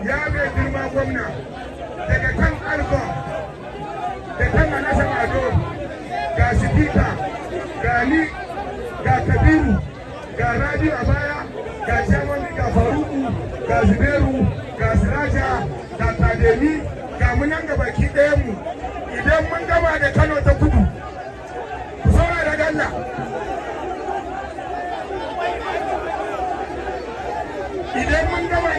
Ya mai girma gwamna, daga kan Alba da kan Alhassan Ado, ga Sifika, ga ni, ga Kabiru, ga Rabi a baya, ga Jamani, ga Faruku, ga Zubairu, ga Siraja, ga Kademi, ga munan ga baki ɗayanmu. Idan mun gama da Kano ta Kudu, ku saurara da Allah. Idan mun gama